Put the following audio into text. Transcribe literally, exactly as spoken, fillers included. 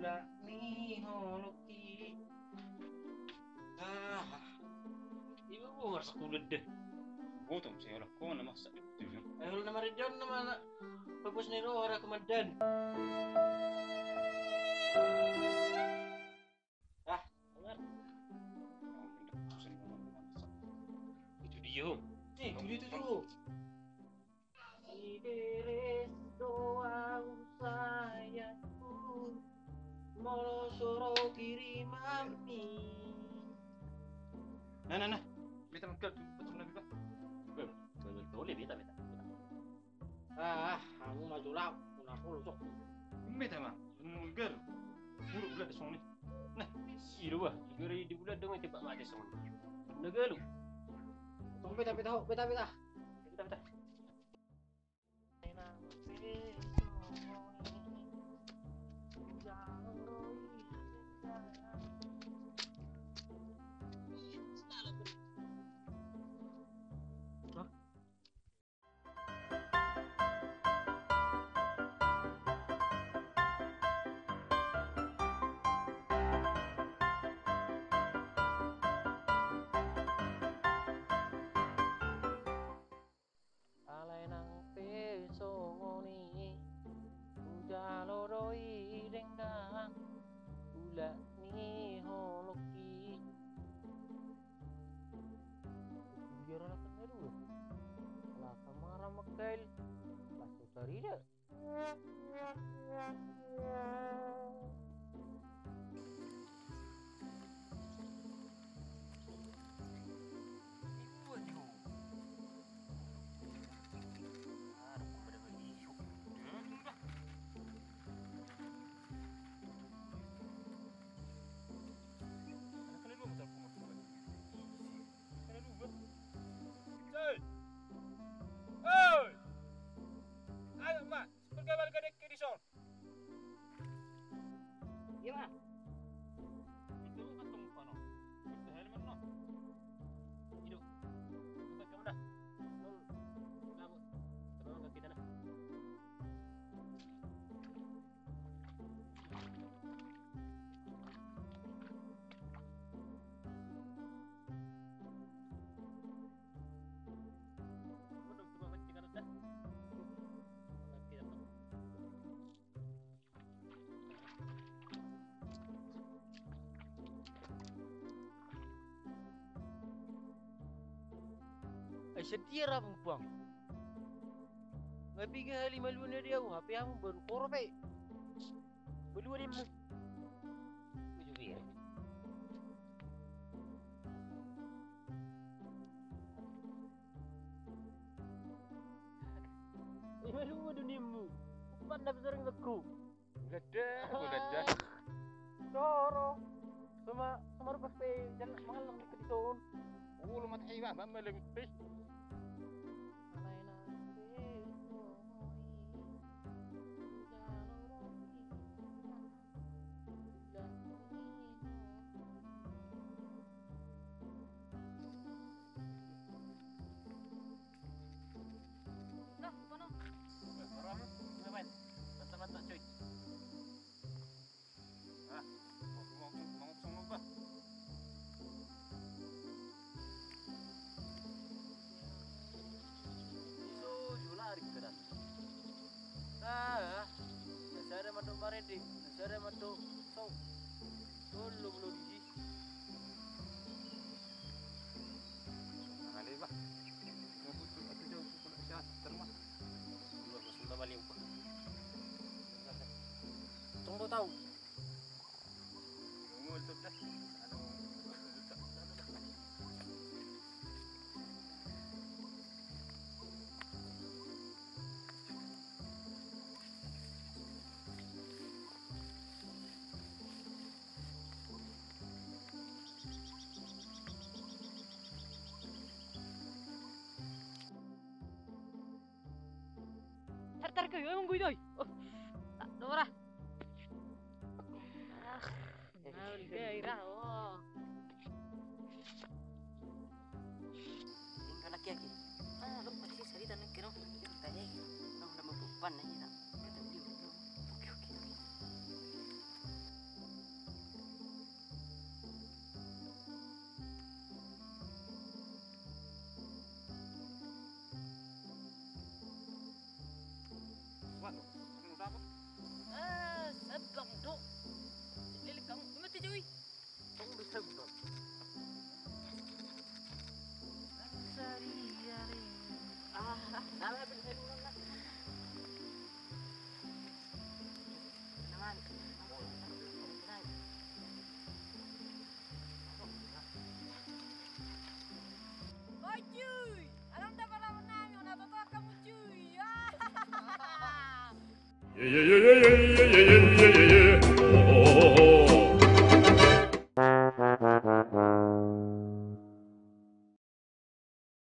Dak ni holok i. Ah. Iba gua marsak kulit deh. Gotong saya lah, kau nama sak itu. Eh, lu nama Ridwan nama anak. Bagus nih, roh, orang komandan. Ah, benar. Itu dia. Eh, itu dia tuh, tuh. Iberes doa usayatku, molo soro kirimanmi. Nah, nah, nah. Beta mangkal tu, betul nabi, Pak. Beb, beb, boleh, beta, beta, beta. Ah, kamu maju lah, pun aku lusok. Beta, Mang. Mangkal. Buruk bulat songon i. Nah, siro, bah. Gara di bulat dong, tembak mati songon i. Nah, galu. Tunggu, beta, beta, ho, beta, beta. Beta, beta. Alai nang pe songon i, hujalo do i denggan, bulat ni holok i. Biar anak kan dua. Lah, sama orang Mekkail. Pas utari dah. Hei! Hei! Ayo, Mak, seperti balik ke dek-, ke di son. Iya, Mak. Itu kan tunggu kono. Itu helm no. Hidup. Bukan kamu dah. Nol. Kamu. Tolong ke kita dah. Ai sadia ra, Amang Puang. Nga piga hali malua na di ahu, hape hamu baru koro pe. Malua nimmu. Ujung dia. Ai malua do nimmu. Umpan na pe sering beku. Gada, gada. Soro. Sama, sama rupas pe, jangan mangalang di kediton. Ulu mata hewa, mama lagi pe. Nah, kono. Weh, ora, ora. Sudah main. Mantap, mantap, cuy. Ah, mau, mau, mau ngomong apa? Iso, iso lari ke dalam. Ah, na sada mandok marende, na sada mandok so. Olo, olo, di. Nangale, bah. Ngebutu atau jauh, sekolah sehat, terima. Dua belas, sudah balik, bah. Tunggu tahu. Ngomong itu dah. Anu, Tar, tar, kayo, emang gue doi. Oh, tak dora. Ah, nah, udah gairah, oh. Ini kan laki-laki. Ah, lu pasti cerita nih, kira. Tanya, lu udah mau bukan aja, tak? Kata dia, oke, oke, oke. Ah, sabang do. Lele kamu, ima te jui. Oi cuy, adong da pala nami, hona toto kamu cuy.